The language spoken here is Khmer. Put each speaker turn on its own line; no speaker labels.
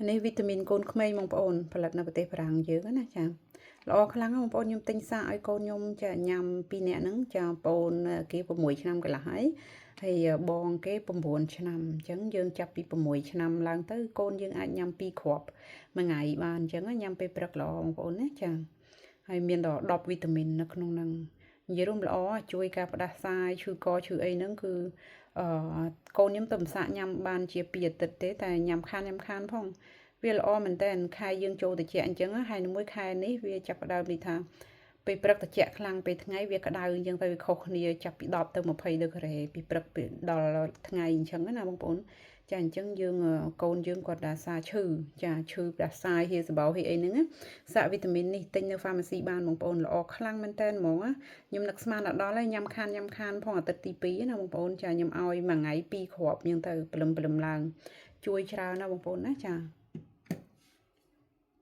នេះវីតាមីនកូនក្មេងបងប្អូនផលិតនៅប្រទេសបារាំងយើងណាចាល្អខ្លាំងបងប្អូនខ្ញុំទិញសាកឲ្យកូនខ្ញុំចាញ៉ាំពីរនាក់ហ្នឹងចាបងប្អូនគេ6ឆ្នាំកន្លះហើយហើយបងគេ9ឆ្នាំអញ្ចឹងយើងចាប់ពី6ឆ្នាំឡើងទៅកូនយើងអាចញ៉ាំ2គ្រាប់មួយថ្ងៃបានអញ្ចឹងញ៉ាំពេលព្រឹកល្អបងប្អូនណាចាហើយមានដល់10វីតាមីននៅក្នុងហ្នឹងនិយាយរួមល្អជួយការផ្ដាសាយឈឺកឈឺអីហ្នឹងគឺអឺកូនខ្ញុំទៅម្សាក់ញ៉ាំបានជា2អាទិត្យទេតែញ៉ាំខានញ៉ាំខានផងវាល្អមែនតើខែយើងចូលតិចអញ្ចឹងហើយមួយខែនេះវាចាប់ផ្ដើមនេះថាពេលព្រឹកត្រជាក់ខ្លាំងពេលថ្ងៃវាក្តៅអញ្ចឹងទៅវាខុសគ្នាចាប់ពី10ទៅ20ដឺក្រេពីព្រឹកដល់ថ្ងៃអញ្ចឹងណាបងប្អូនចាអញ្ចឹងយើងកូនយើងគាត់ដាសាឈឺចាឈឺផ្ដាសាយហៀសបោហៀអីហ្នឹងសាក់វីតាមីននេះទិញនៅ pharmacy បានបងប្អូនល្អខ្លាំងមែនតើហ្មងខ្ញុំនឹកស្មានដល់ហើយញ៉ាំខានញ៉ាំខានផងអាទិត្យទី2ណាបងប្អូនចាខ្ញុំឲ្យមួយថ្ងៃ2គ្រាប់អញ្ចឹងទៅព្រលឹមព្រលឹមឡើងជួយច្រើនណាបងប្អូនណាចា។